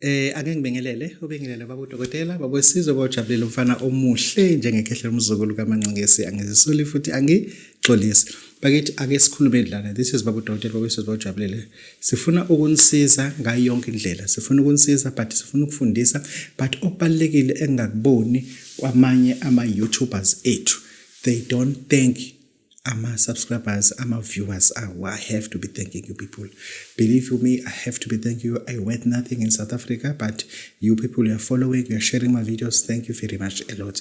Ake ngibingelele, ubingelele baba udokotela, baba wesizwe, bawujabulile umfana omuhle njengekhehla lomzukulu kaManqingesi, angizisoli futhi angixolisi. Bakithi ake sikhulume lana. This is baba udokotela, baba wesizwe, bawujabulile. Sifuna ukunisiza ngayo yonke indlela. Sifuna ukunisiza but sifuna ukufundisa, but okubalulekile engingakuboni kwamanye ama-YouTubers ethu, they don't thank ama-subscribers, ama-viewers awo. I have to be thanking you people. Believe you me, I have to be thanking you. I worth nothing in South Africa, but you people, you are following, you are sharing my videos. Thank you very much a lot.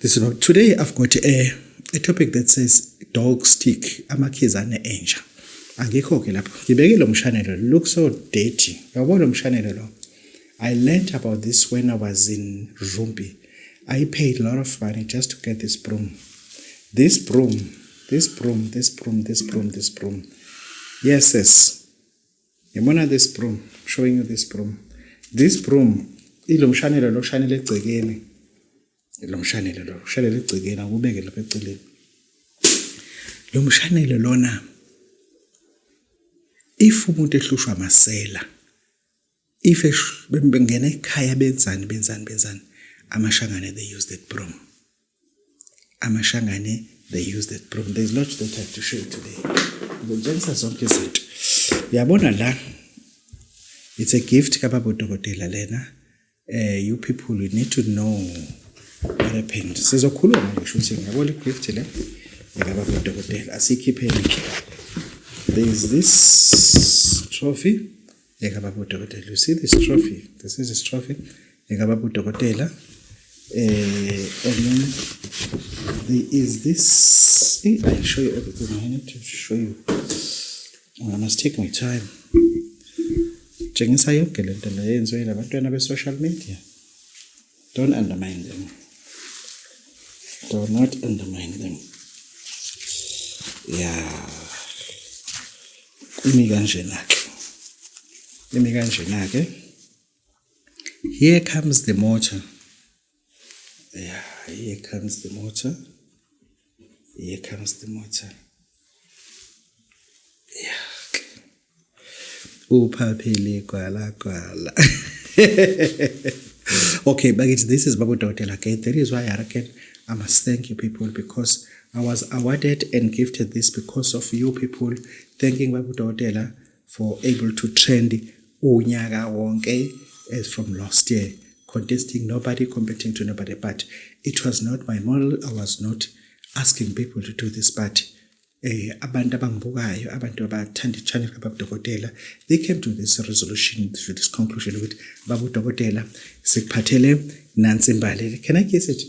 This is about today. I've got a topic that says dog stick, amakhizane enja. Angikho ke lapho. Ngibeke lo mshanelo. Look so dirty. Uyabona lo mshanelo lo. I learned about this when I was in Rumpi. I paid a lot of money just to get this broom. This broom, this broom, this broom, this broom, this broom. Yes, yes. Yabona this broom, I'm showing you this broom. This broom, ilo mshanelo lo shanele egcekeni. Lo mshanelo lo shanele egcekeni, akubeke lapha eceleni. Lo mshanelo lona, if umuntu ehlushwa amasela, if bengena ekhaya benzani benzani benzani, amashangane they use that broom. Amashangane they use that broom. There's lot that I have to show you today. Ngizokutshengisa zonke izinto. Uyabona la, it's a gift kababa udokotela lena. You people, you need to know what happened. Sizokhuluma ngisho ukuthi ngiyabona i-gift le ekababa udokotela, asiyikhipheni. There is this trophy ekababa udokotela. You see this trophy? This is this trophy ekababa udokotela. And then there is this. I'll show you everything. I need to show you. I must take my time. Tshengisa yonke lento le yenziwe labantwana be-social media. Don't undermine them. Do not undermine them. Yeah. Imi kanjena ke. Imi kanjena ke. Here comes the motor. Yeah, here comes the motor. Here comes the motor. Yeah. Uphaphile gwala gwala. Okay, bakithi, this is Babu Dokotela again. That is why I reckon I must thank you people, because I was awarded and gifted this because of you people thanking Babu Dokotela for able to trend unyaka wonke as from last year, contesting nobody, competing to nobody. But it was not my model. I was not asking people to do this, but abantu abangibukayo, abantu abathanda i-channel kaBaba Dokotela, they came to this resolution, to this conclusion ukuthi Baba Dokotela sikuphathele nansi imbali. Can I kiss it?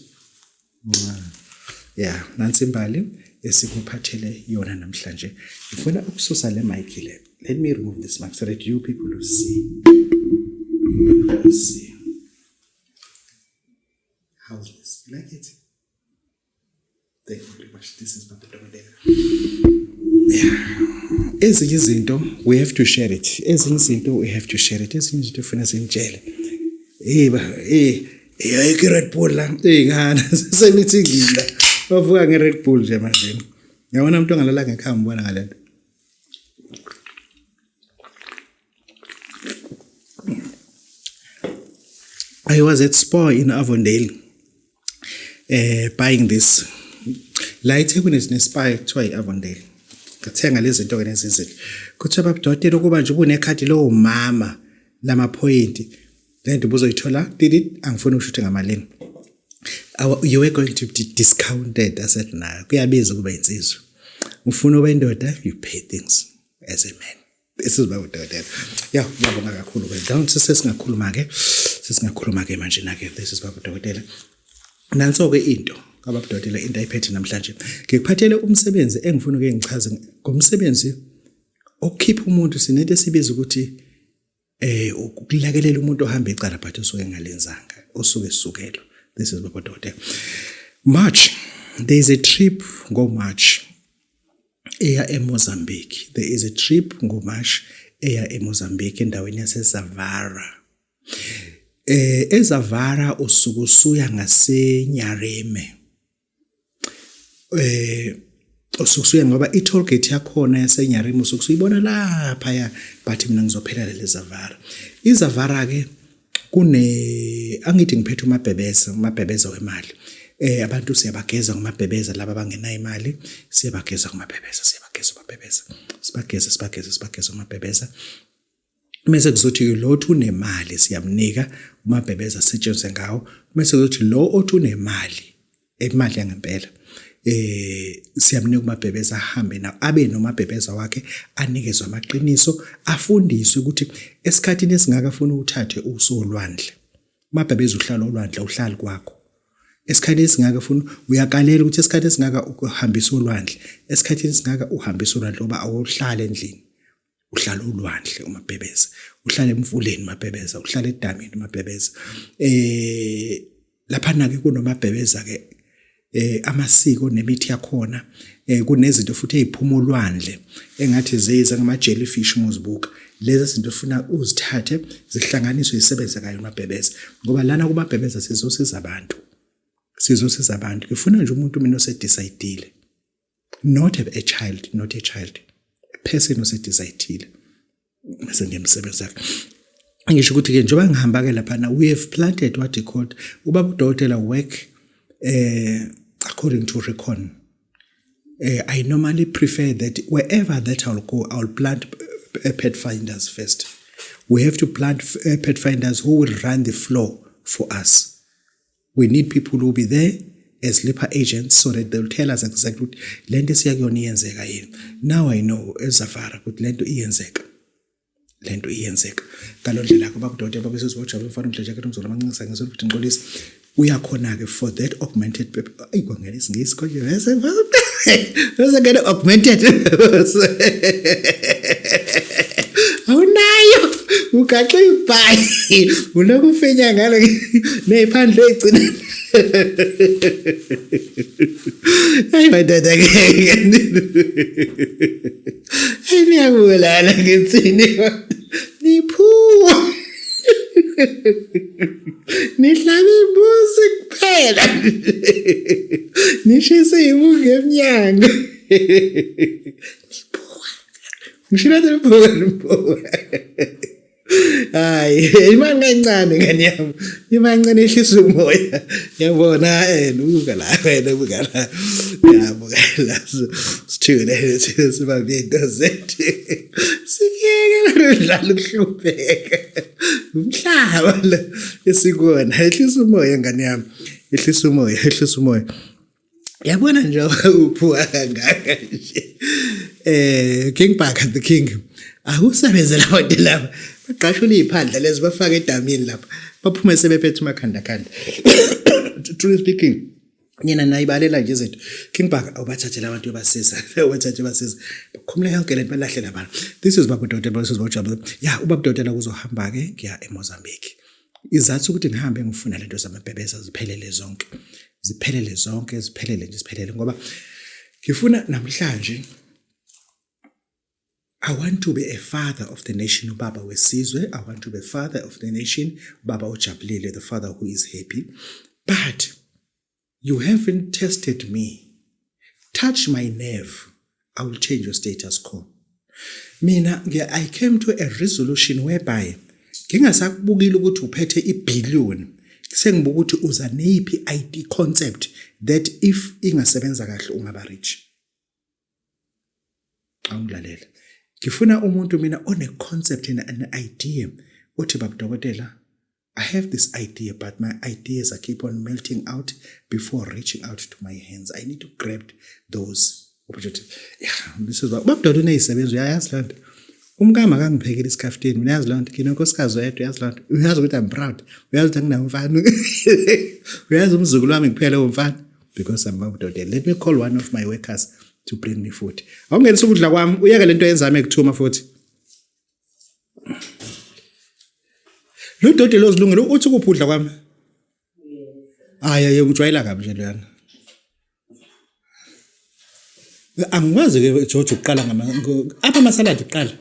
Yeah, nansi imbali esikuphathele yona namhlanje. Ngifuna ukususa le mic le. Let me remove this mic so that you people will see. You will see. How's this? You like it? Thank you very much. This is Baba Dokotela. Yeah. Ezinye izinto we have to share it. Ezinye izinto we have to share it. Ezinye izinto ufuna sinitshele. Eh ba eh ayikho i-Red Bull la. Eh ngana semeeting la. Bavuka nge-Red Bull nje manje. Ngiyabona umuntu ongalala ngekhaya ngibona ngalento. I was at Spar in Avondale buying this. La eThekwini sine-Spar ekuthiwa i-Avondale. Ngathenga lezi zinto ke lezi zinto. Kuthiwa babudokotela ukuba nje ubunekhadi lowo mama lamaphoyinti, lento ubuzoyithola did angifuni ukusho ukuthi ngamalini. You were going to be discounted. I said nah, kuyabiza ukuba insizwa. Ufuna ube indoda, you pay things as a man. This is Baba Dokotela. Yeah, ngiyabonga kakhulu ke. Down sesingakhuluma ke. Sesingakhuluma ke manje na ke. This is Baba Dokotela. Nanso ke into kaBaba Dokotela, into ayiphethe namhlanje. Ngikuphathele umsebenzi engifuna uke ngichaze ngomsebenzi okhipha umuntu. Sinento esibiza ukuthi ukulekelela umuntu ohamba icala but osuke engalenzanga, osuke esukelo. This is Baba Dokotela. March, there is a trip ngo March eya eMozambique. There is a trip ngoMarch eya eMozambique, endaweni yaseZavara. EZavara usuke usuya ngaseNyareme. Usukusuya ngoba i-toll gate yakhona yaseNyarima usukusuyibona lapha ya, but mina ngizophelela le Zavara. IZavara ke kune angithi ngiphethe umabhebeza, umabhebeza wemali. Abantu siyabageza ngomabhebeza laba abangenayo imali, siyabageza ngomabhebeza, siyabageza umabhebeza. Sibageze sibageze sibageze umabhebeza. Mese kuzothi lo othi unemali siyamnika umabhebeza asetshenziswe ngawo. Mese kuzothi lo othi unemali, imali yangempela, siyamnika umabhebeza ahambe nawo, abe nomabhebeza wakhe, anikezwe amaqiniso, afundiswe ukuthi esikhathini esingaka afuna uthathe usolwandle. Umabhebeza uhlala olwandle, awuhlali kwakho. Esikhathini esingaka funa uyakalela ukuthi esikhathini esingaka uhambisa olwandle, esikhathini esingaka uhambisa olwandle ngoba awuhlali endlini. Uhlala olwandle umabhebeza, uhlala emfuleni umabhebeza, uhlala edamini umabhebeza. Lapha na ke kunomabhebeza ke amasiko nemithi yakhona, kunezinto futhi eziphuma olwandle engathi ziza ngama jellyfish uma uzibuka. Lezi zinto ufuna uzithathe zihlanganiswe zisebenze kayo umabhebeza, ngoba lana kumabhebeza sizosiza abantu, sizosiza abantu. Ngifuna nje umuntu mina osedecide, not a child, not a child, a person osedecide bese ngiyamsebenza. Ngisho ukuthi ke njengoba ngihamba ke laphana, we have planted what he called ubaba udokotela work according to recon. I normally prefer that wherever that I'll go, I'll plant pathfinders first. We have to plant pathfinders who will run the floor for us. We need people who will be there as LIPA agents so that they'll tell us exactly ukuthi lento esiya kuyona iyenzeka yini. Now I know eZavara ukuthi lento iyenzeka. Lento iyenzeka. Ngalo ndlela ke baba udokotela baba sizwe ujabule mfana umdleje ke umzolo amancisa ngisho ukuthi ngixolisa. Uyakhona ke for that augmented paper. Ayi kwangena isingisi konje bese bese ngena augmented. Awunayo ugaxe ibhayi ulokhu ufenya ngalo neziphandle egcina. Hayi madoda ke. Niyabulala ngithini? Niphuwa. Nihlaba imbuzi kuphela. Nishise ibungu emnyango. Niphuwa. Ngisho niphuwa niphuwa. Hayi, imali kancane ngane yami. Imali kancane ehlisa umoya. Yabona buka la, wena buka la. Yabuka la. Sithule sibambe into zethu. Sikiyeke udlala ukuhlupheka. Umhlaba lo esikuwona. Ehlisa umoya ngane yami. Ehlisa umoya, ehlisa umoya. Yabona nje uphuka kangaka nje. King Bhaka the King. Akusebenze labantu laba. Bagqashula iziphandla lezi bafake edamini lapha. Baphume sebephethe umakhanda khanda. Truly speaking, nina nayibalela nje izinto. King Bhaka awubathathe labantu basiza. Awubathathe basiza. Bakhumule yonke lento balahle labantu. This is Baba Dotela, this is Baba Jabule. Yeah, ubaba Dotela kuzohamba ke ngiya eMozambique. Izathu ukuthi ngihambe ngifuna lento zamabhebeza ziphelele zonke. Ziphelele zonke, ziphelele nje ziphelele ngoba ngifuna namhlanje I want to be a father of the nation, ubaba wesizwe. I want to be a father of the nation, ubaba ojabulile, the father who is happy. But you haven't tested me. Touch my nerve, I will change your status quo. Mina, I came to a resolution whereby ngingasakubukile ukuthi uphethe ibillion, sengibuka ukuthi uza neyiphi ID concept that if ingasebenza kahle ungaba rich. Awungilalela. Ngifuna umuntu mina one concept and an idea othi baba dokotela, I have this idea, but my ideas I keep on melting out before reaching out to my hands. I need to grab those opportunities. Yeah, this is what baba dokotela uneyisebenzi, uyayazi loo nto. Umkami akangiphekile isikhaftini, mina yazi loo nto. Nginonkosikazi oyedwa, uyazi loo nto. Uyazi ukuthi I'm proud. Uyazi ukuthi anginamfana. Uyazi umzukulu wami kuphela womfana. Because I'm baba dokotela. Let me call one of my workers to bring me food. Awungenisa ukudla kwami, uyeke lento yenzami ekuthuma futhi. Lo dodi lo zilungile uthi kuphi udla kwami? Hayi hayi ngijwayela kabi nje loyana. Angikwazi ke George ukuqala ngama apha ama salad kuqala.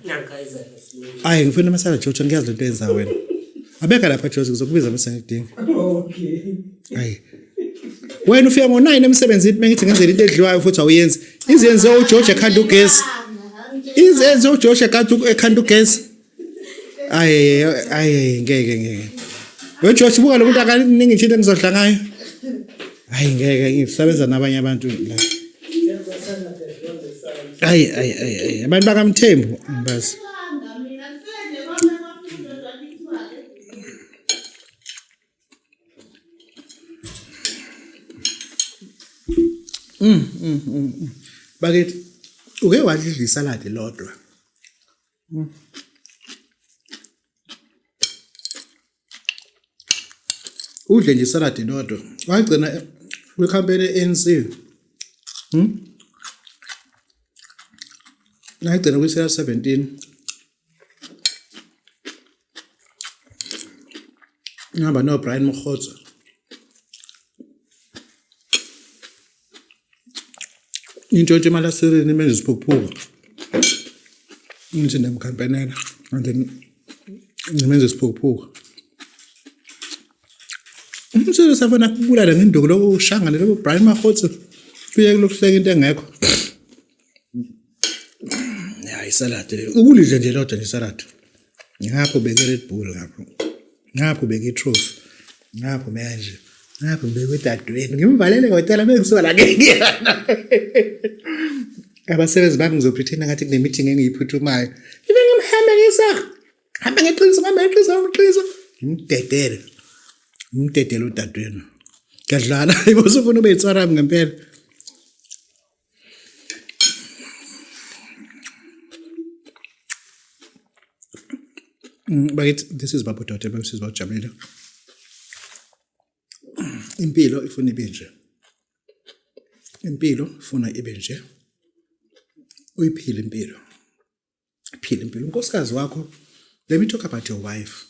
Hayi ngifuna ama salad George, ngiyazi lento yenza wena. Abeka lapha George, ngizokubiza bese ngidinga. Okay. Hayi. Wena ufika ngo9 emsebenzini mengithi ngenzela into edliwayo futhi awuyenzi. Izenze uGeorge ekhanda ugesi. Izenze uGeorge ekhanda ugesi. Ayi ayi ngeke ngeke. We George buka lo muntu akaningi nje into engizodla ngayo. Hayi ngeke ngisebenza nabanye abantu la. Ayi ayi ayi abantu bakaMthembu ngibazi. Bakithi uke wadla isaladi lodwa. Udle nje isaladi lodwa. Wagcina kwikhampeni e-ANC. Ngagcina kwi-CR 17. Ngihamba no Brian Mokgotso. Intshontshe imali asirini imenza isiphukuphuku. Ngithi ndiyamkhampenela and then ngimenza isiphukuphuku. Umsele safana kubulala ngenduku lokho ushangane lokho Brian Makgotso. Kuye kulokuhleka into engekho. Ya isalad le. Ukulidle nje lodwa nje isalad. Ngapho beke Red Bull ngapho. Ngapho beke i-trophy. Ngapho manje. Ngapho beke udadewenu. Ngimvalele ngotela bengisuka la ngiyana. Abasebenzi bami ngizopretend ngathi kune meeting engiyiphuthumayo. Ngibe ngimhambe ngisa. Hamba ngeqiniso, hamba ngeqiniso, hamba ngeqiniso. Ngimdedele. Ngimdedele udadewenu. Ngiyadlala. Ibo usufuna ube yitswarami ngempela. Bakithi this is Babu Dode, this is Bajabulile. Impilo ifuna ibe nje. Impilo ifuna ibe nje. Uyiphile impilo. Phila impilo. Unkosikazi wakho, let me talk about your wife.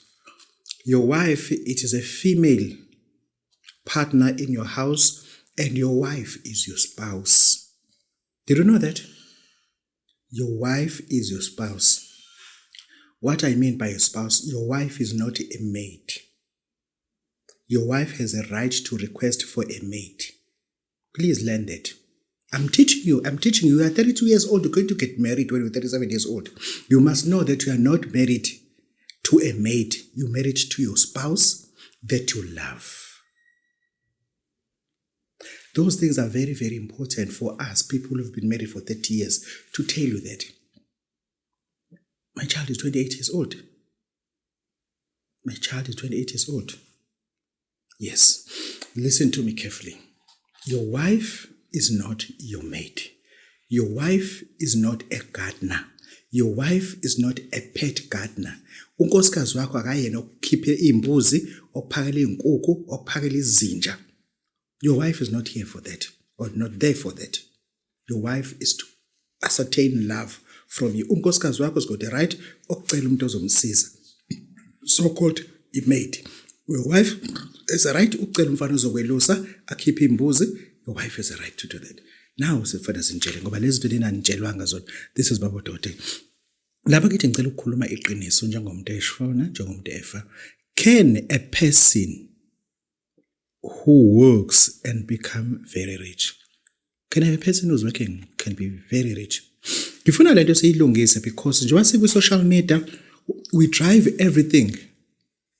Your wife, it is a female partner in your house and your wife is your spouse. Did you know that? Your wife is your spouse. What I mean by your spouse, your wife is not a maid. Your wife has a right to request for a maid. Please learn that. I'm teaching you. I'm teaching you. You are 32 years old. You're going to get married when you're 37 years old. You must know that you are not married to a maid. You're married to your spouse that you love. Those things are very, very important for us, people who've been married for 30 years, to tell you that. My child is 28 years old. My child is 28 years old. Yes. Listen to me carefully. Your wife is not your mate. Your wife is not a gardener. Your wife is not a pet gardener. Unkosikazi wakho akayena okukhiphe imbuzi, okuphakela izinkukhu, okuphakela izinja. Your wife is not here for that or not there for that. Your wife is to ascertain love from you. Unkosikazi wakho has got the right okucela umuntu ozomsiza. So called i-maid. Your wife has a right ukucela umfana ozokwelusa akhiphe imbuzi. Your wife has a right to do that. Now sifuna sinitshele ngoba lezi zinto ninanitshelwanga zona. This is Baba Dode. Lapha kithi ngicela ukukhuluma iqiniso njengomuntu eshona njengomuntu efa. Can a person who works and become very rich? Can a person who's working can be very rich? Ngifuna lento siyilungise because njengoba sikwi-social media we drive everything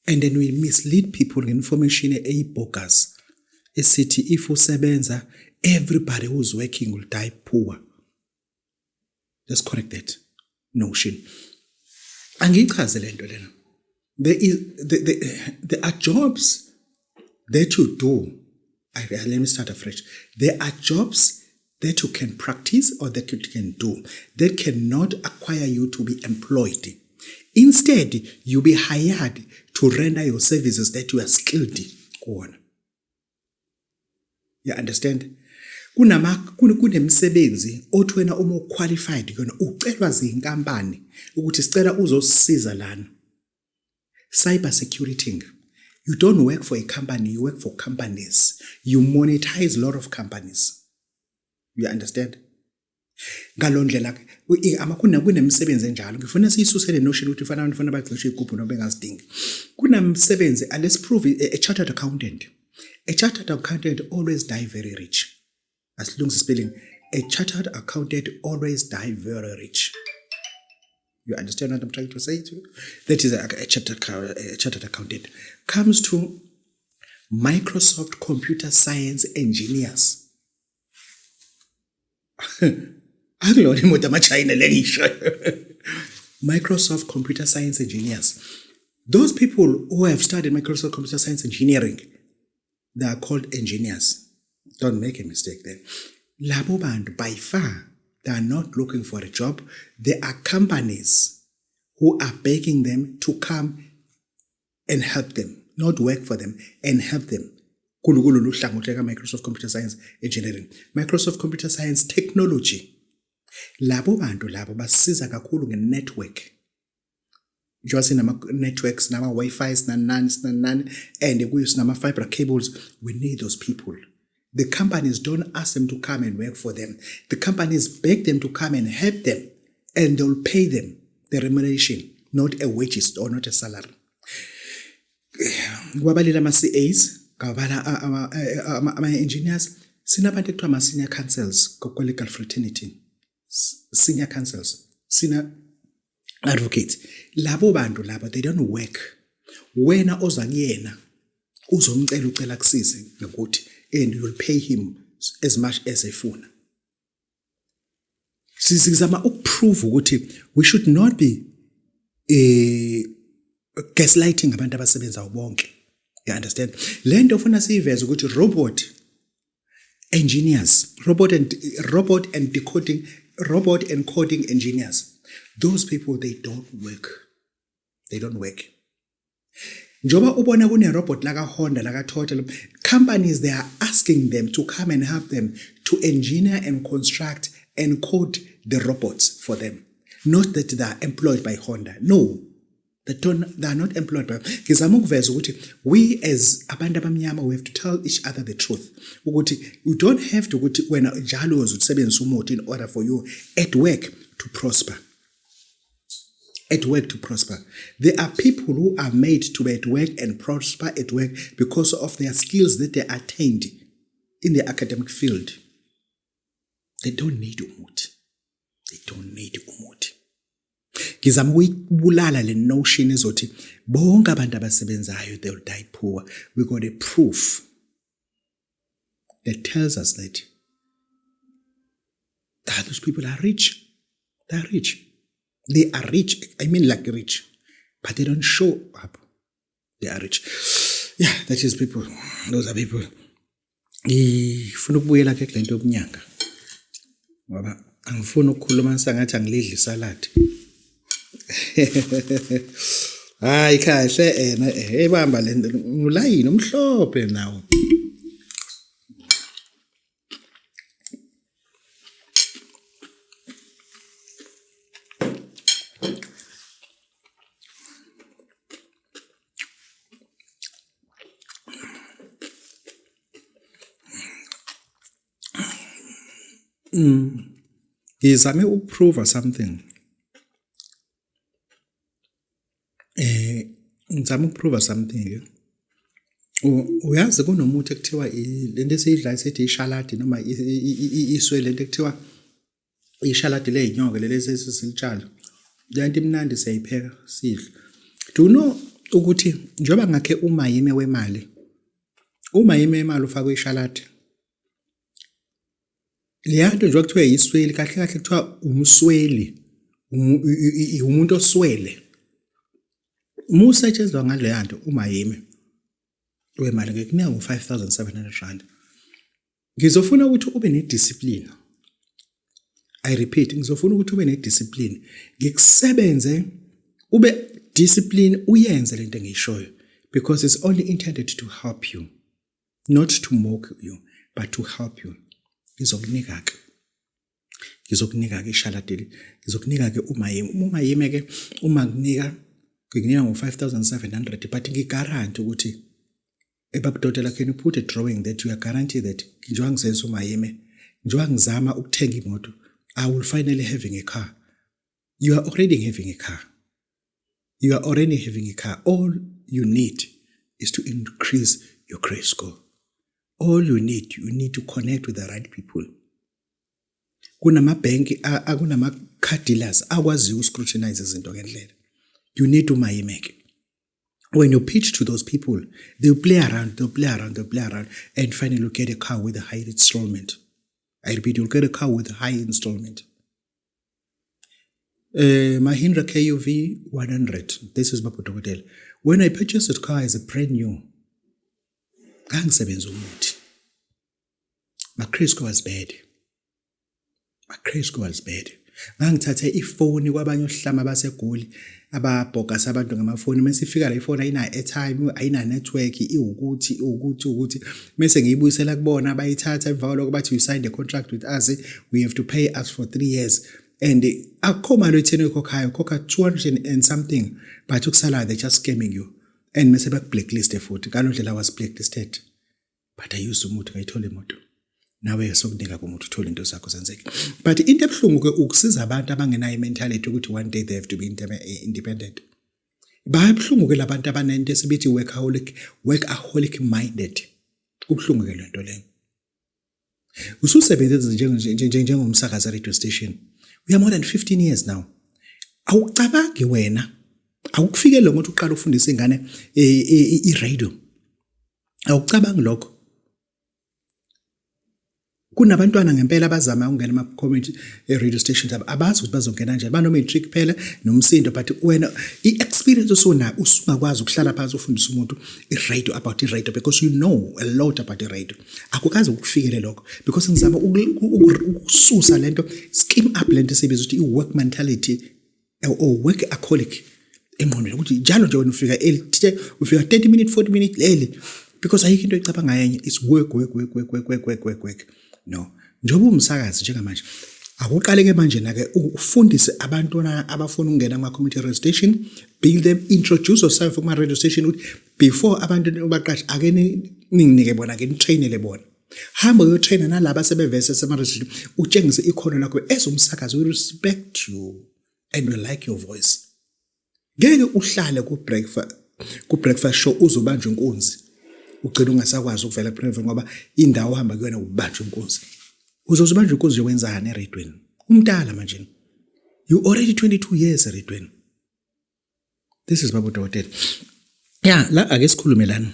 and then we mislead people nge-information eyi-bogus esithi if usebenza everybody who's working will die poor. Let's correct that notion. Angiyichaze lento lena. There is there, there, there are jobs that you do. Let me start afresh. There are jobs that you can practice or that you can do that cannot acquire you to be employed. Instead, you be hired to render your services that you are skilled kuwona. You understand? Kunama kunemisebenzi othi wena uma uqualified kuyona ucelwa zinkampani ukuthi sicela uzosisiza lana. Cyber security. You don't work for a company, you work for companies. You monetize a lot of companies. You understand? Ngalo ndlela ke amakhona kunemisebenzi enjalo. Ngifuna siyisuse le notion ukuthi fanele abantu fanele bagxishe igubhu noma bengazidingi. Kunemisebenzi, let's prove a chartered accountant. A chartered accountant always die very rich. Asilungise spelling. A chartered accountant always die very rich. You understand what I'm trying to say to you? That is a chartered accountant. Comes to Microsoft computer science engineers. Akulona imoto amaChina le ngisho. Microsoft computer science engineers. Those people who have studied Microsoft computer science engineering, they are called engineers. Don't make a mistake there. Labo bantu by far they are not looking for a job. There are companies who are begging them to come and help them, not work for them, and help them. Kulolu hlangothi lika Microsoft Computer Science Engineering, Microsoft Computer Science Technology. Labo bantu labo basiza kakhulu nge-network. Njengoba sinama-networks, nama-Wi-Fi, sinanani, sinanani, and kuyo sinama-fiber cables, we need those people. The companies don't ask them to come and work for them. The companies beg them to come and help them, and they'll pay them the remuneration, not a wages or not a salary. Kwabalile ama-CAs, ngabala ama-engineers, sinabantu ekuthiwa ama-senior counsels kwa-legal fraternity. Senior counsels, senior advocates. Labo bantu labo, they don't work. Wena oza kuyena uzomcela, ucela kusize ngokuthi, and you'll pay him as much as efuna. Sizama ukuprove ukuthi we should not be gaslighting abantu abasebenzayo bonke. You understand? Lento ufuna siyiveze ukuthi robot engineers, robot and decoding, robot and coding engineers, those people, they don't work. They don't work. Njoba ubona kune robot laka Honda, laka Toyota, companies, they are asking them to come and help them to engineer and construct and code the robots for them. Not that they are employed by Honda. No. They are not employed by. Ngizama ukuveza ukuthi we as abantu abamnyama, we have to tell each other the truth. Ukuthi you don't have to ukuthi wena njalo uzusebenzisa umuthi in order for you at work to prosper. At work to prosper. There are people who are made to be at work and prosper at work because of their skills that they attained in the academic field. They don't need umuthi. They don't need umuthi. Ngizama ukuyibulala le notion ezothi bonke abantu abasebenzayo, they will die poor. We got a proof that tells us that those people are rich. They are rich. They are rich. I mean, like, rich. But they don't show up. They are rich. Yeah, that is people. Those are people. Ngifuna ukubuyela ke kule nto yobunyanga. Ngoba angifuni ukukhuluma sengathi angilidli salad. Hayi kahle ena, ebamba le nto ulayini omhlophe nawo. Ngizame ukuprove something. Ngizama ukuprove something ke. Uyazi kunomuthi ekuthiwa lento esiyidlayo sithi ishaladi noma iswe, lento ekuthiwa ishaladi ley'nyoka leli esesilitshala. Le nto imnandi, siyayipheka sidle. Do you know ukuthi njengoba ngakhe umayime wemali, umayime wemali ufakwe ishaladi. Leya nto njengoba kuthiwa yisweli, kahle kahle kuthiwa umsweli, umuntu oswele. Uma usetshenziswa ngaleya nto umayime wemali, ngikunika ngo-R5 700. Ngizofuna ukuthi ube ne-discipline. I repeat, ngizofuna ukuthi ube ne-discipline. Ngikusebenze ube discipline, uyenze lento engiyishoyo, because it's only intended to help you, not to mock you, but to help you. Ngizokunika ke. Ngizokunika ke ishaladeli. Ngizokunika ke umayime. Uma umayime ke, uma ngikunika, ngikunika ngo-5700, but ngigaranti ukuthi ebabudokotela, can you put a drawing that you are guaranteed that njengoba ngisenza umayime, njengoba ngizama ukuthenga imoto, I will finally having a car? You are already having a car. You are already having a car. All you need is to increase your credit score. All you need, you need to connect with the right people. Kunamabhenki, akunama-car dealers akwaziyo uku-scrutinize izinto ngendlela. You need umayimeke. When you pitch to those people, they'll play around, they'll play around, they'll play around, and finally you'll get a car with a high installment. I repeat, you'll get a car with a high installment. Mahindra KUV 100. This is Babu Dokotela. When I purchased the car as a brand new, ngangisebenza umuthi. My credit score was bad. My credit score was bad. Ngangithathe ifoni kwabanye ohlama baseGoli ababhogasa abantu ngamafoni, mase ifika la ifoni ayina airtime, ayina network, iwukuthi iwukuthi ukuthi, mase ngiyibuyisela kubona, bayithatha. Emva kwalokho bathi, "You signed a contract with us, we have to pay us for 3 years," and akukho mali oyitheni oyikhokhayo, khokha 200 and something, but ukusala they just scamming you, and mase baku-blacklist futhi. Ngalo ndlela was blacklisted, but I used umuthi, ngayithola imoto. Nawe sokunika kumuntu uthole into zakho zenzeke. But into ebuhlungu ke ukusiza abantu abangenayo i-mentality ukuthi one day they have to be independent. Bayabuhlungu ke labantu abanento esibithi workaholic, workaholic minded. Kubuhlungu ke lento leyo. Ususebenze njengomsakazi radio station, we are more than 15 years now. Awucabangi wena, awukufikele ngokuthi uqala ufundise ingane i-radio. Awucabangi lokho. Kunabantwana ngempela abazama ukungena ama-community radio stations, abazi ukuthi bazongena kanjani, bano-matric kuphela nomsindo, but wena i-experience osunayo, usungakwazi ukuhlala phansi ufundise umuntu i-radio, about i-radio, because you know a lot about i-radio. Akukaze ukufikele lokho, because ngizama ukususa lento, skim up lento esibiza ukuthi i-work mentality or workaholic engqondweni, ukuthi njalo nje wena ufika early, ufika 30 minutes, 40 minutes early, because ayikho into oyicabanga yenye, it's work, work, work, work, work, work, work, work, work. No, njengoba umsakazi njengamanje, akuqale ke manje na ke ufundise abantwana abafuna ukungena kuma community radio station. Build them, introduce yourself kuma radio station, ukuthi before abantu baqashe, ake ninginike bona, ke ni-trainele bona. Hamba uyotraina nalaba sebevese sema radio station, utshengise ikhono lakho as umsakazi. We respect you and we like your voice. Ngeke uhlale ku breakfast show uzobanjwa inkunzi, ugcina ungasakwazi ukuvela ku ngoba indawo ohamba kuyona ubanjwa inkunzi. Uzoze ubanjwe inkunzi yokwenzani eredweni? Umntala manje, you already 22 years eredweni. This is Babu Dokotela. Ya, la ake sikhulume lana.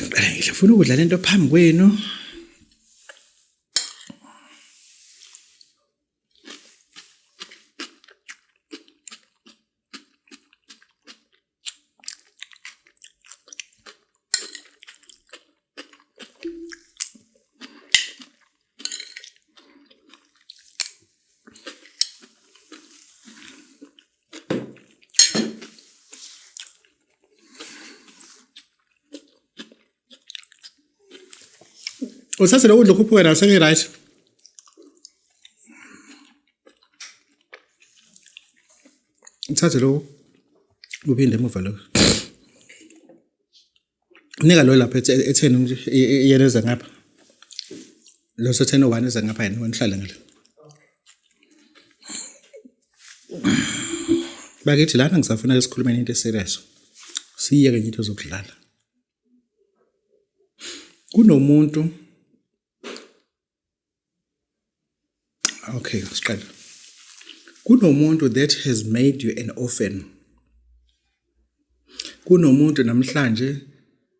Ngiqala ngifuna ukudla lento phambi kwenu. Uthathe lokudla ukhuphuke nawo, sengi-right. Uthathe lokhu uphinde emuva lokhu. Nika lo lapha etheni yena eze ngapha. Lo setheni one eze ngapha, yena wena uhlale ngale. Bakithi, lana ngisafuna sikhulumeni into eserious. Siyeke nje into zokudlala. Kunomuntu, okay, siqale. Kunomuntu that has made you an orphan. Kunomuntu namhlanje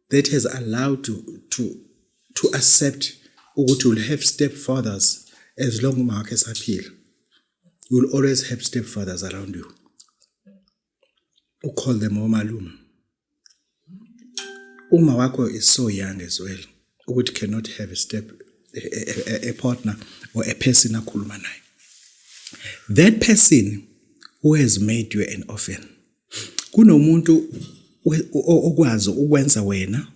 that has allowed you to accept ukuthi you'll have stepfathers as long uma wakhe esaphila. You will always have stepfathers around you. You call them omalume. Uma wakho is so young as well ukuthi cannot have a step a partner or a person akhuluma naye. That person who has made you an orphan. Kunomuntu okwazi ukwenza wena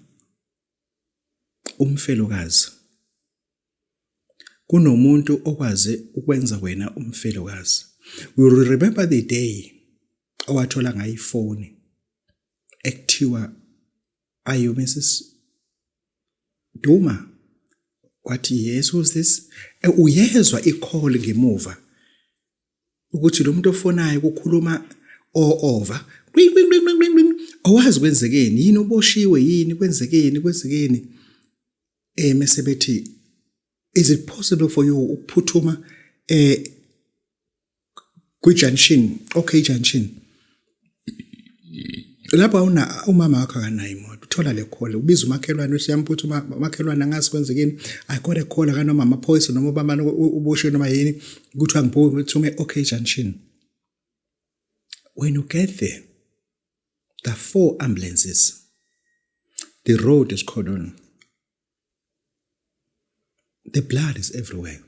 umfelokazi. Kunomuntu okwazi ukwenza wena umfelokazi. We will remember the day owathola ngayo ifoni ekuthiwa, "Are you Mrs Duma?" Wathi, "Yes, who's this?" Uyezwa i-call ngemuva ukuthi lo muntu ofonayo kukhuluma over qing qing qing qing qing. Awazi kwenzekeni, yini, uboshiwe yini, kwenzekeni, kwenzekeni. Mase bethi Is it possible for you ukuphuthuma kwi-junction, okay, junction lapho awuna umama wakho akanayo imoto, uthola le call, ubiza umakhelwane, usiyamphutha umakhelwane, angazi kwenzekeni, I got a call kanoma amaphoyisa noma ubamane uboshiwe noma yini, kuthiwa ngiphuthume okay junction. When you get there, the four ambulances, the road is cordon, the blood is everywhere.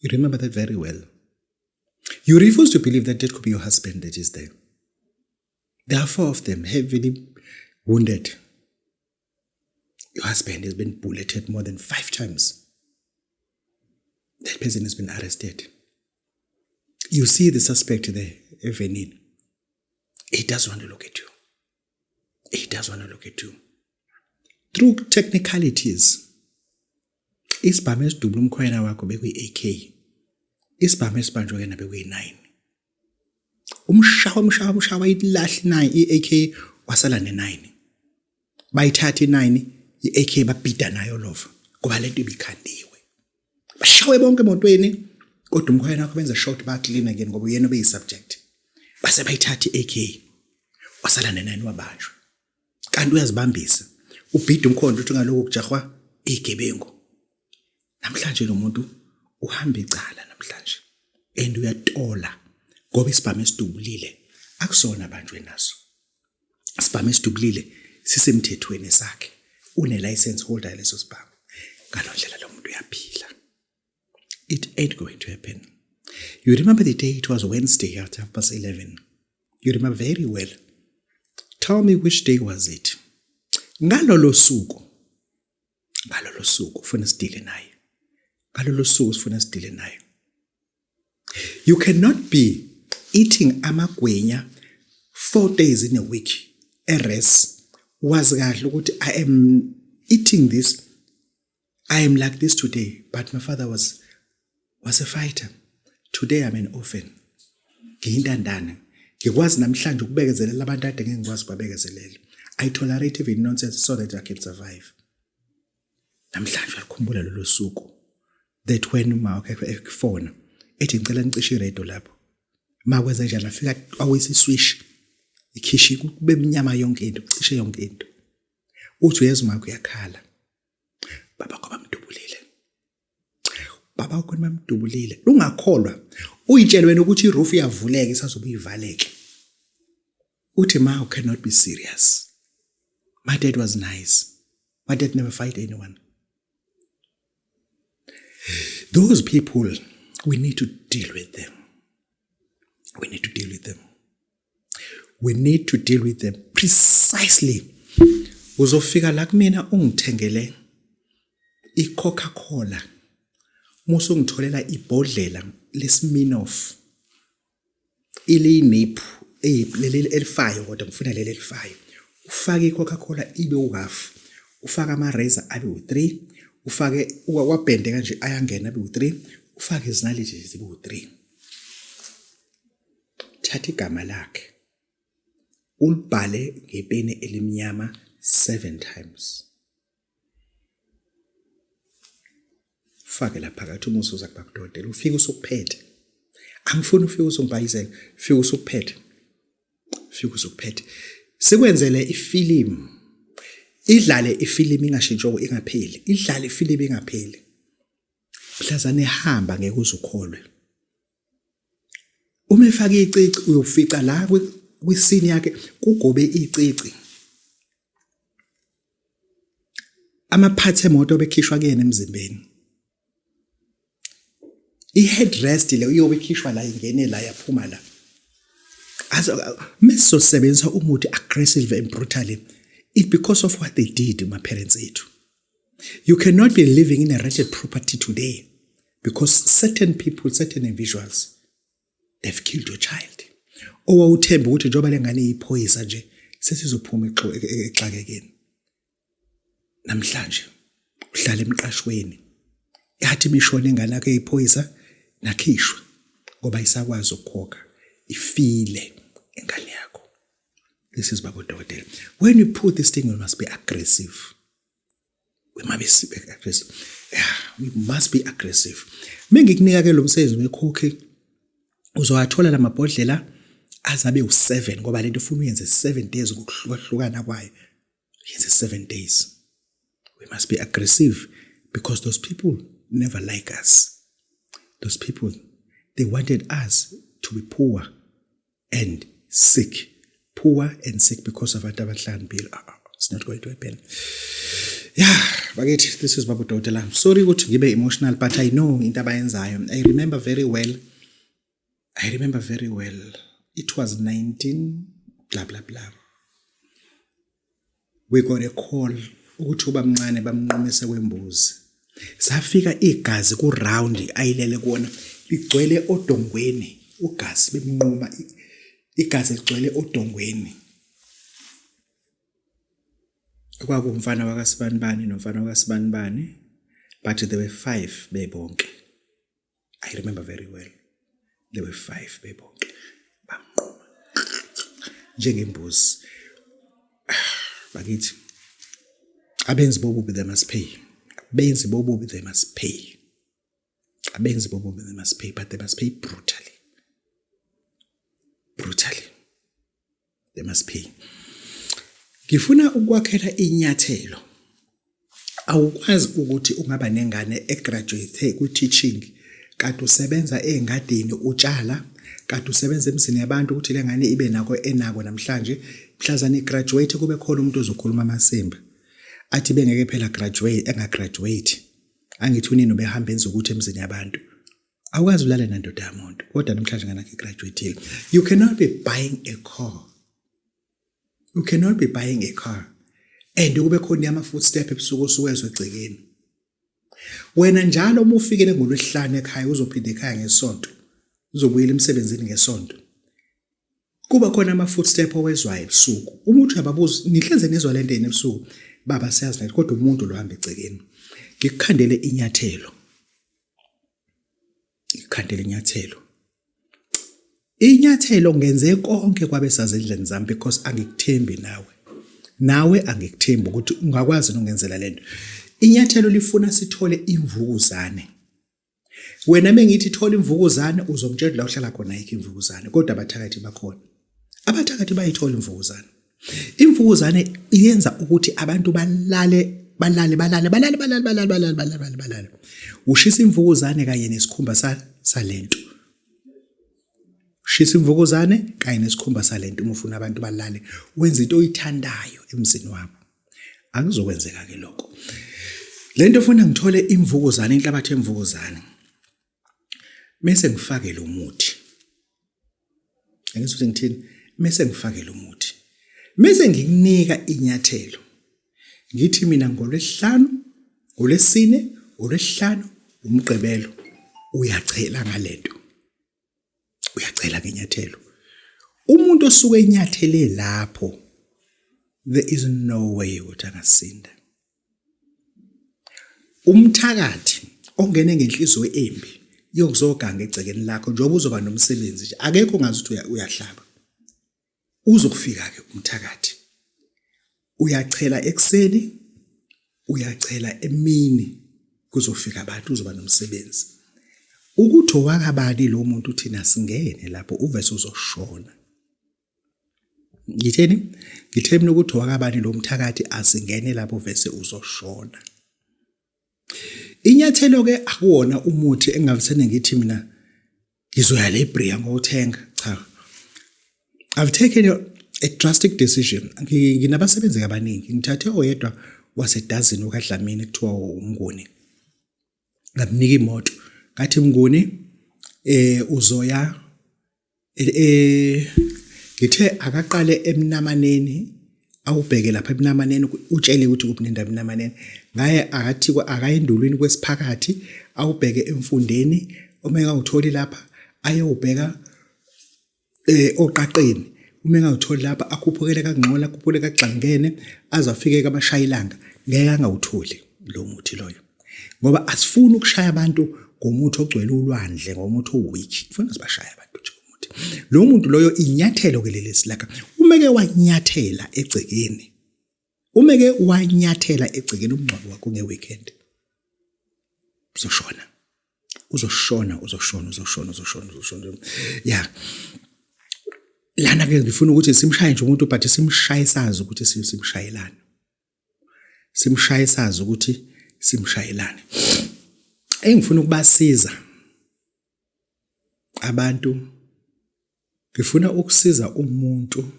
You remember that very well. You refuse to believe that that could be your husband that is there. There are four of them heavily wounded. Your husband has been bulleted more than 5 times. That person has been arrested. You see the suspect there, Evenin. He doesn't want to look at you. He doesn't want to look at you. Through technicalities, isibhamu esidubula umkhwena wakho bekuyi-AK. Isibhamu esibanjwe kena bekuyi-9. Umshawa, umshawa, umshawa, ilahla 9 i-AK, wasala ne-9. Bayithatha i-9, i-AK babhida nayo lova. Ngoba lento ibikhandiwe. Bashawe bonke emotweni, kodwa umkhwena wakho benza short ba clean again ngoba uyena obeyi-subject. Base bayithatha i-AK. Wasala ne-9 wabanjwa. Kanti uyazibambisa. Ubhida umkhondo uthi ngaloko kujahwa igebengu. Namhlanje lo muntu uhamba icala namhlanje. And uyatola ngoba isibhamu esidubulile akusona abanjwe naso. Isibhamu esidubulile sisemthethweni sakhe. Une license holder leso sibhamu. Ngalondlela lo muntu uyaphila. It ain't going to happen. You remember the day? It was Wednesday at 11:30. You remember very well. Tell me, which day was it? Ngalolo suku. Ngalolo suku ufuna sidile naye. Ngalolo suku sifuna sidile naye. You cannot be eating amagwinya 4 days in a week. Eres wazi kahle ukuthi I am eating this. I am like this today, but my father was a fighter. Today I'm an orphan. Ngiyintandane. Ngikwazi namhlanje ukubekezelela abantu ade ngeke ngikwazi ukubabekezelela. I tolerate even nonsense so that I can survive. Namhlanje uyakhumbula lolo suku that when uma wakhe ekufona ethi ngicela nicishe iradio lapho. Makwenze njalo afika awisa iswish. Ikhishi kube mnyama yonke into, cishe yonke into. Uthi uyezwa makho uyakhala. Baba wakho bamdubulile. Baba wakho bamdubulile. Ungakholwa. Uyitshele wena ukuthi iroof iyavuleka isazobe ivaleke. Uthi ma, you cannot be serious. My dad was nice. My dad never fight anyone. Those people, we need to deal with them. We need to deal with them. We need to deal with them precisely. Uzofika la kumina ungithengele iCoca-Cola. Musu ungitholela ibhodlela leSmirnoff. Iliyiniphu leli elifayo, kodwa ngifuna leli elifayo. Ufake iCoca-Cola ibe uhalf. Ufake ama-razor abe u3, ufake wabhende kanje ayangena abe u3, ufake izinaliti zibe u3. Thatha igama lakhe ulibhale ngepeni elimnyama 7 times. Fake la phakathi uma usuza kubabudokotela, ufike usukuphethe. Angifuni ufike usungibhayizela, fike usukuphethe. Fike usukuphethe. Sikwenzele ifilimu. Idlale ifilimu ingashintshwa, ingapheli. Idlale ifilimu ingapheli. Mhlazane ehamba ngeke uzukholwe. Uma efaka icici uyofica la kwisini yakhe kugobe icici. Amaphathi emoto bekhishwa kuyena emzimbeni. I-headrest le iyobe ikhishwa la, ingene la, yaphuma la. Mesizosebenzisa umuthi aggressive and brutally, it because of what they did my parents ethu. You cannot be living in a rented property today because certain people, certain individuals, they've killed your child. Owawuthemba ukuthi njengoba lengane iyiphoyisa nje sesizophuma exakekeni. Namhlanje uhlala emqashweni. Yathi imishona ingane yakhe eyiphoyisa nakhishwa ngoba isakwazi ukukhokha, ifile ingane yakho. This is Baba Dokotela. When you put this thing, we must be aggressive. We must be aggressive. Yeah, we must be aggressive. Mengikunika ke lo msebenzi wekhokhi uzowathola lamabhodlela azabe u7 ngoba lento ufuna uyenze 7 days ngokuhlukahlukana kwayo. Yenze 7 days. We must be aggressive because those people never like us. Those people, they wanted us to be poor and sick. Poor and sick because of abantu abahlakaniphile. Ah, ah, it's not going to happen. Yeah, bakithi, this is Babu Dokotela. Sorry ukuthi ngibe emotional, but I know into abayenzayo. I remember very well. I remember very well. It was 19 blah blah blah. We got a call ukuthi ubamncane bamnqumise kwembuzi. Safika igazi ku round ayilele kuona ligcwele odongweni ugazi bemnquma igazi ligcwele odongweni. Kwakuwumfana wakasibanibani nomfana wakasibanibani but there were 5 bebonke. I remember very well. There were 5 bebonke. Bamnquma njengembuzi. Bakithi abenzi bobubi they must pay. Abenzi bobubi they must pay. Abenzi bobubi they must pay, but they must pay brutally. Brutally. They must pay. Ngifuna ukwakhela inyathelo. Awukwazi ukuthi ungaba nengane egraduate kwi-teaching kanti usebenza ey'ngadini utshala, kanti usebenza emzini yabantu ukuthi le ngane ibe nako enako namhlanje. Mhlazane igraduate kube khona umuntu ozokhuluma amasimba. Athi bengeke phela graduate engagraduate. Angithi unini ubehamba enza ukuthi emzini yabantu. Awukwazi ulale nandoda yamuntu kodwa namhlanje ngane yakhe igraduate. You cannot be buying a car. You cannot be buying a car. And kube khona ama footstep ebusuku osuwezwe egcekeni. Wena njalo uma ufikele ngolwesihlanu ekhaya uzophinda ekhaya ngesonto. Uzobuyela emsebenzini ngesonto. Kuba khona ama footstep owezwayo ebusuku. Uma uthi uyababuza nihleze nizwa lento yini ebusuku? Baba siyazi nathi kodwa umuntu lo hamba egcekeni. Ngikukhandele inyathelo. Ngikukhandele inyathelo. Inyathelo ngenze konke kwabe sazendleni zami because angikuthembi nawe. Nawe angikuthembi ukuthi ungakwazi ukungenzela lento. Inyathelo lifuna sithole imvukuzane. Wena mengithi thola imvukuzane uzongitshela la uhlala khona ayikho imvukuzane kodwa abathakathi bakhona. Abathakathi bayithola imvukuzane. Imvukuzane iyenza ukuthi abantu balale balale balale balale balale balale balale balale balale. Ushisa imvukuzane kanye nesikhumba salento. Shisa imvukuzane kanye nesikhumba salento uma ufuna abantu balale wenza into oyithandayo emzini wabo. Akuzokwenzeka ke lokho. Lento ufuna ngithole imvukuzane inhlabathi emvukuzane. Mese ngifake lo muthi. Angizwe ngithini? Mese ngifake lo muthi. Mese ngikunika inyathelo. Ngithi mina ngolwesihlanu, ngolwesine, ngolwesihlanu, umgqibelo uyachela ngalento. Uyachela ngenyathelo. Umuntu osuke enyathele lapho there is no way ukuthi angasinda. Umthakathi ongene ngenhliziyo embi yokuzoganga egcekeni lakho njengoba uzoba nomsebenzi nje akekho ongazi ukuthi uyahlaba. Uzokufika ke umthakathi. Uyachela ekuseni, uyachela emini kuzofika abantu uzoba nomsebenzi. Ukuthi owakabani lo muntu thina singene lapho uvese uzoshona. Ngitheni? Ngithe mina ukuthi owakabani lo mthakathi asingene lapho vese uzoshona. Inyathelo ke akuwona umuthi engavisene ngithi mina ngizoya le Bria ngowuthenga. Cha. I've taken a drastic decision. Nginabasebenzi abaningi. Ngithathe oyedwa wasedazini okaDlamini kuthiwa uMnguni. Ngamnika imoto. Ngathi Mnguni uzoya ngithe akaqale emnamaneni awubheke lapha ebunamaneni utshele ukuthi kuphi nendawo ebunamaneni ngaye akathi akayendulwini kwesiphakathi awubheke emfundeni uma engawutholi lapha ayewubheka oqaqeni uma engawutholi lapha akhuphukele kangxola akhuphukele kagxangene aze afike kabashayilanga ngeke angawutholi lo muthi loyo ngoba asifuni ukushaya abantu ngomuthi ogcwele ulwandle ngomuthi oweak kufuna sibashaya abantu nje ngomuthi lo muntu loyo inyathelo ke leli silakha uma ke wanyathela egcekeni uma ke wanyathela egcekeni umngcwabo wakho ngeweekend. Uzoshona. Uzoshona, uzoshona, uzoshona, uzoshona, uzoshona. Yeah. Lana ke ngifuna ukuthi simshaye nje umuntu but simshaye sazi ukuthi simshayelani. Simshaye sazi ukuthi simshayelani. Engifuna ukubasiza abantu ngifuna ukusiza umuntu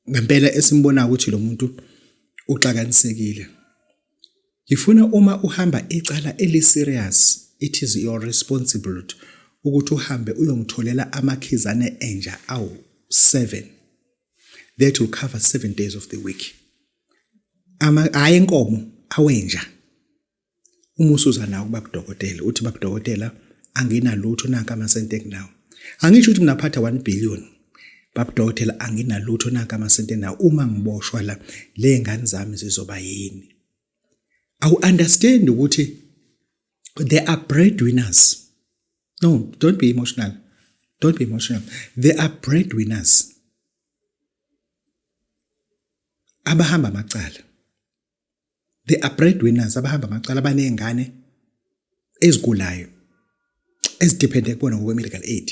ngempela esimbona ukuthi lo muntu uxakanisekile. Ngifuna uma uhamba icala eli serious it is your responsibility ukuthi uhambe uyongitholela amakhizane enja awu 7 that will cover 7 days of the week. Ama hayi enkomo awenja. Uma usuza nawo kubabudokotela uthi babudokotela anginalutho nanka amasente enginawo. Angisho ukuthi mina phatha 1 billion. Babudokotela anginalutho nanka amasente nawo uma ngiboshwa la le ngane zami zizoba yini. Awu understand ukuthi there are breadwinners. No, don't be emotional. Don't be emotional. There are breadwinners. Abahamba amacala. They are breadwinners abahamba amacala abanezingane ezigulayo ezidephende kubona ngokwe-medical aid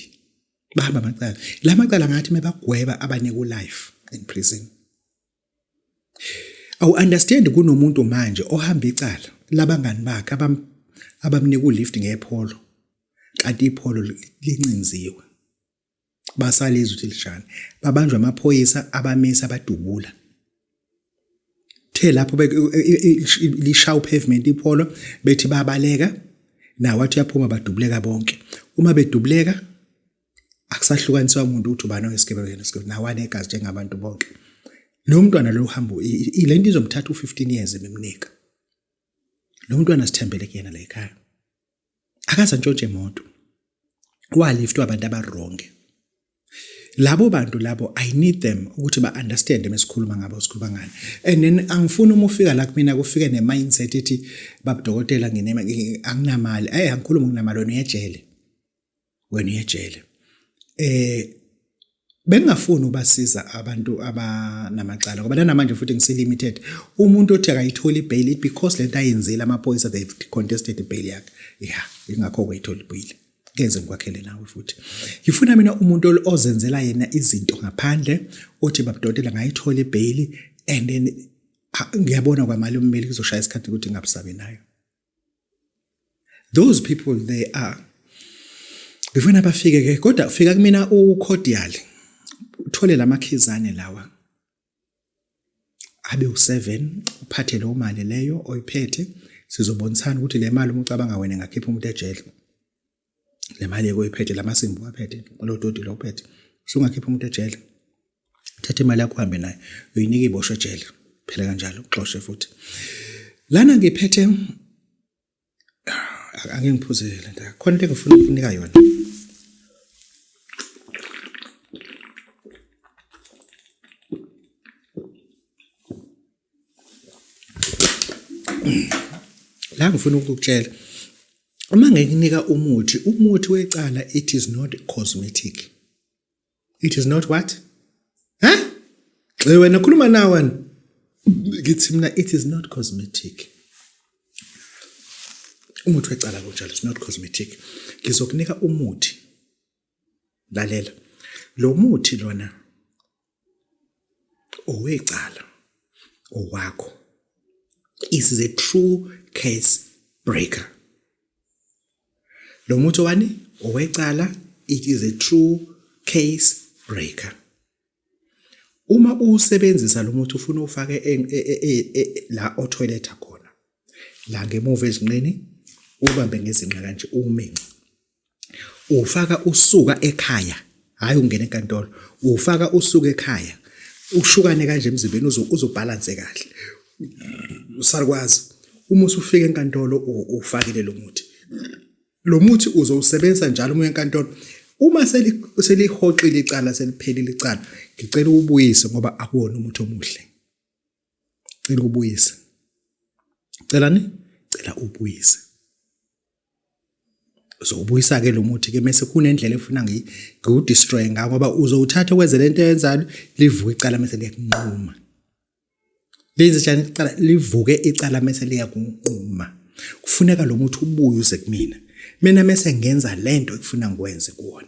bahamba amacala la macala ngathi mebagweba abanika u-life in prison awu understand kunomuntu manje ohamba icala labangani bakhe abamnika ulift ngepholo kanti ipholo lincinziwe basalizwa ukuthi lijani babanjwa amaphoyisa abamisa abadubula the lapho lishaya upavement ipholo bethi babaleka nawo wathi uyaphuma badubuleka bonke uma bedubuleka akusahlukaniswa umuntu ukuthi ubani oyisigebengu yena isigebengu nawo anegazi njengabantu bonke lo mntwana lo uhamba le nto izomthatha u-15 years bemnika lo mntwana sithembele kuyena la ekhaya akaze antshontshe imoto waliftwa abantu abaronge labo bantu labo i need them ukuthi ba understand mesikhuluma ngabo sikhuluma ngani and then angifuni uma ufika la kumina kufike ne mindset ethi babudokotela ngine anginamali hey angikhuluma nginamali wena uyejele wena uyejele eh Bengingafuni ubasiza abantu abanamacala ngoba nanamanje futhi ngise-limited. Umuntu othi akayitholi i-bail it because lento ayenzile amaphoyisa they've contested i-bail yakhe. Yeah, ingakho kwayithola i-bail. Ngeze ngikwakhele nawe futhi. Ngifuna mina umuntu ozenzela yena izinto ngaphandle othi babudokotela ngayithola i-bail and then ngiyabona kwamali ummeli kuzoshaya isikhathi ukuthi ngabusabi nayo. Those people they are ngifuna bafike ke kodwa fika kumina ucordial uthole lamakhizane lawa abe u7 uphathe leyo mali leyo oyiphethe sizobonisana ukuthi le mali uma ucabanga wena ngakhipha umuntu ejele le mali oyiphethe lamasimbu waphethe lo dodi lo uphethe usungakhipha umuntu ejele thatha imali yakho uhambe nayo uyinika iboshwe ejele phela kanjalo uxoshe futhi lana ngiphethe ake ngiphuze le nto khona into engifuna ukunika yona la ngifuna ukukutshela uma ngikunika umuthi umuthi wecala it is not cosmetic It is not what? Huh? Xe wena khuluma na wena. Ngithi mina it is not cosmetic. Umuthi wecala kunjalo it's not cosmetic. Ngizokunika umuthi. Lalela. Lo muthi lona owecala owakho. It is a true case breaker. Lo muthi owani? Owecala, it is a true case breaker. Uma uwusebenzisa lo muthi ufuna ufake e, e, e, la othoyiletha khona la ngemuva ezinqeni ubambe ngezinqa kanje umince ufaka usuka ekhaya hayi ungena enkantolo ufaka usuka ekhaya ushukane kanje emzimbeni uzobhalanse kahle usakwazi uma usufika enkantolo ufakile lo muthi lo muthi uzowusebenzisa njalo uma enkantolo uma selihoxile icala seliphelile icala ngicela uwubuyise ngoba akuwona umuthi omuhle cela ubuyise celani cela ubuyise uzowubuyisa ke lo muthi ke mase kunendlela efuna ngiwudestroy ngayo ngoba uzowuthatha wenze lento eyenzayo livuke icala mase liyakunquma lenze njani icala livuke icala mase liyakunquma. Kufuneka lo muthi ubuye uze kumina. Mina mese ngenza lento ekufuna ngikwenze kuwona.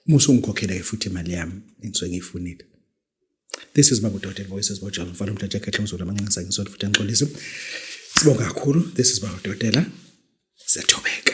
Uma usungikhokhela-ke futhi imali yami engisuke ngiyifunile. This is Babu Dotted Voices Bojalo mfana umthatha ekhehla umzulu amanxensa ngisona futhi angixolise. Sibonga kakhulu. This is Babu Dotela. Siyathobeka.